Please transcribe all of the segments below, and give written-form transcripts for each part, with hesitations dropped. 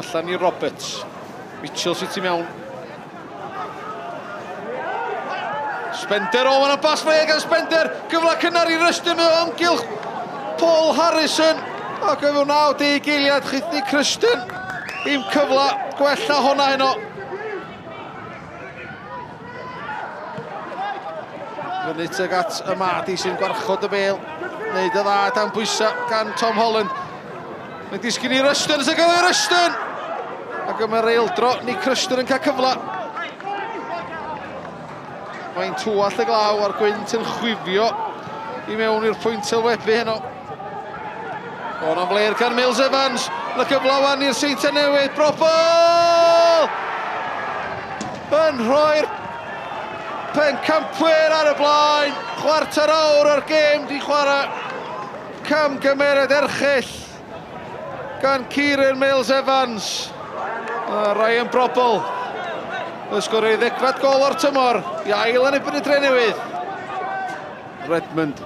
Allan i Roberts. Mitchell sy'n tu mewn. Spender, o, mae'n bas fe gan Spender. Gyfle cynnar i Ruston mewn amgylch. Paul Harrison. Ac efo 90 eiliad chithni Criston. Dim cyfle gwella hwnna heno. Fyny tuag at y Madi sy'n gwarchod y bel. Wneud y dda dan bwysau gan Tom Holland. Mae'n disgyn i Rushton, sy'n gael ei Rushton! Ac yma'r eildro, Nick Rushton yn cael cyfle. Mae'n tywallt y glaw a'r gwynt yn chwifio i mewn i'r pwynt sylwebu heno. O, na'n fler gan Mills Evans. Y cyfle wan i'r Seintiau Newydd. Brobl! Yn rhoi'r pencampwyr ar y blaen. Chwarter awr o'r gêm di chwarae. Camgymeriad erchyll gan Kieran Mills Evans. A Ryan Brobl yn sgorio ei ddegfed gol o'r tymor i ail yn ebyn y Drenewydd. Redmond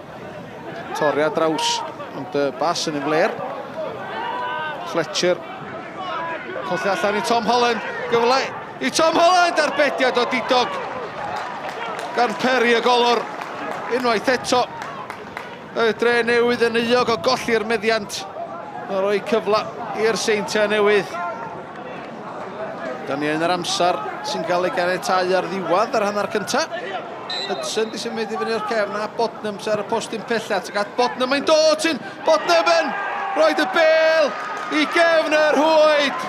torri ar draws, ond y bas yn ei fler. Fletcher colli allan i Tom Holland, gyfle i Tom Holland, arbediad o didog gan Perry y golwr unwaith eto. Y dre newydd yn euog o golli'r meddiant. Mae'n rhoi cyfle i'r Seintiau Newydd. Da ni yn yr amser sy'n cael ei ganiatáu ar ddiwedd yr hanner cyntaf. Hudson di symud i fyny o'r cefn a Bodnam sy'n ar y postyn pella. Tuag at Bodnam, mae'n dod sy'n Bodnam yn rhoi y bel i gefn yr hwyd.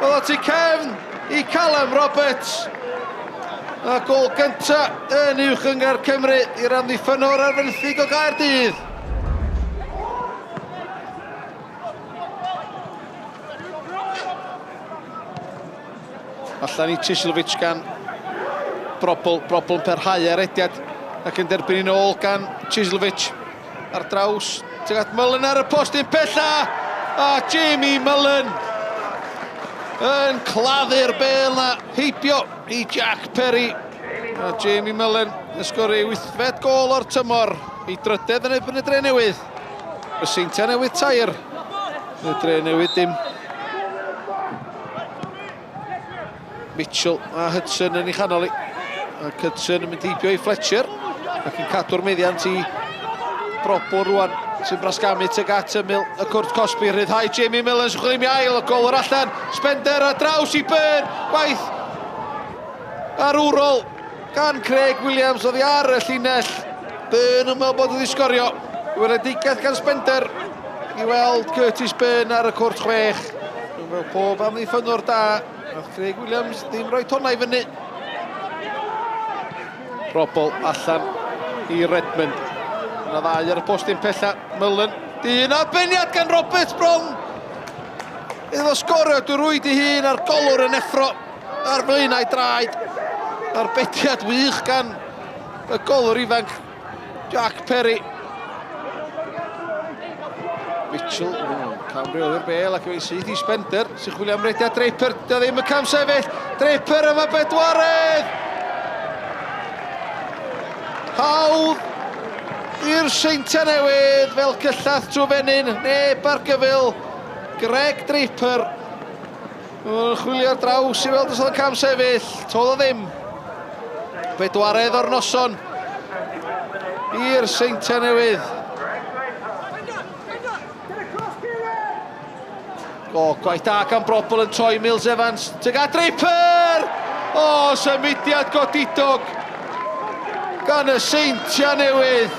Oedd o tu cefn i Callum Roberts. A gol gynta yn Uwch Gynghrair Cymru i'r amddiffynnwr ar fenthyg o Gaerdydd. Allan i Chislovic gan Brobl, Brobl yn parhau ar rediad ac yn derbyn yn ôl gan Chislovic ar draws tuag at Mullen ar y postyn pella a Jamie Mullen yn claddu'r bel na heibio i Jack Perry. A Jamie Mullen yn sgori ei wythfed gol o'r tymor i drydedd yn erbyn y Dre Newydd. Y Seintiau Newydd tair, y Dre Newydd dim. Mitchell a Hudson yn ei chanol i. Ac Hudson yn mynd heibio i Fletcher ac yn cadw'r meddiant i Brobl rwan sy'n brasgamu tuag at ymyl y cwrt cosbi. Rhyddhau Jamie Millen sy'n chwilio ail o gol yr allan. Spender a draws i Byrne. Gwaith arwrol gan Craig Williams oddi ar y llinell. Byrne yn meddwl bod wedi sgorio. Weledigaeth gan Spender i weld Curtis Byrne ar y cwrt chwech. Fel pob amddiffynnwr da, nath Craig Williams ddim rhoi tonnau fyny. Robol allan i Redmond. Yna ddau ar y postyn pella. Mullen. Dyn arbenniad gan Roberts bron. Iddo fo sgorio drwy rwyd ei hun a'r golwr yn effro ar flaenau draed. Arbediad wych gan y golwr ifanc Jack Perry. Mitchell, cam reoli'r bel ac efo'i syth i Spender sy'n chwilio am rediad Draper. Dio ddim y cam sefyll. Draper yma bedwaredd! Hawdd i'r Seintiau Newydd fel cyllath trwy fenyn. Neb ar gyfyl. Greg Draper. Mae'n chwilio ar draws i weld os oedd yn cam sefyll. Todd o ddim. Bedwaredd o'r noson i'r Seintiau Newydd. O, gwaith da gan Brobl yn troi Mills Evans. Tuag at Draper! O, symudiad godidog gan y Seintiau Newydd.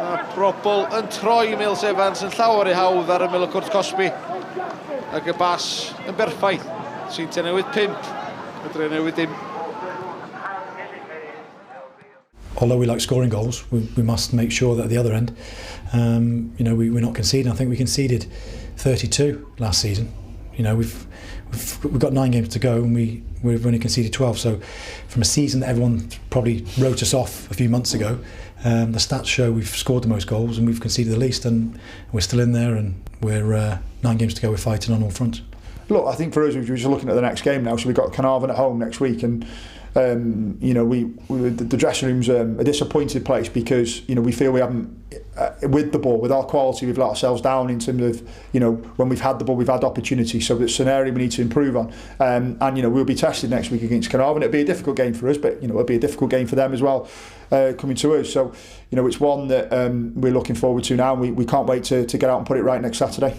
A Brobl yn troi Mills Evans yn llawer ei hawdd ar ymyl y cwrt cosbi. Ac y bas yn berffaith. Seintiau Newydd 5, y Dre Newydd dim. Although we like scoring goals, we, we must make sure that at the other end, um, you know, we, we're not conceding. I think we conceded 32 last season. You know, we've, we've, we've got nine games to go and we, we've only conceded 12. So from a season that everyone probably wrote us off a few months ago, um, the stats show we've scored the most goals and we've conceded the least and we're still in there and we're uh, nine games to go. We're fighting on all fronts. Look, I think for us, we're just looking at the next game now. So we've got Carnarvon at home next week and The dressing room's a disappointed place because we feel we haven't, with the ball, with our quality, we've let ourselves down in terms of when we've had the ball, we've had opportunity. So it's an area we need to improve on. And we'll be tested next week against Caernarfon. It'll be a difficult game for us, but it'll be a difficult game for them as well, coming to us. So it's one that we're looking forward to now. And we can't wait to get out and put it right next Saturday.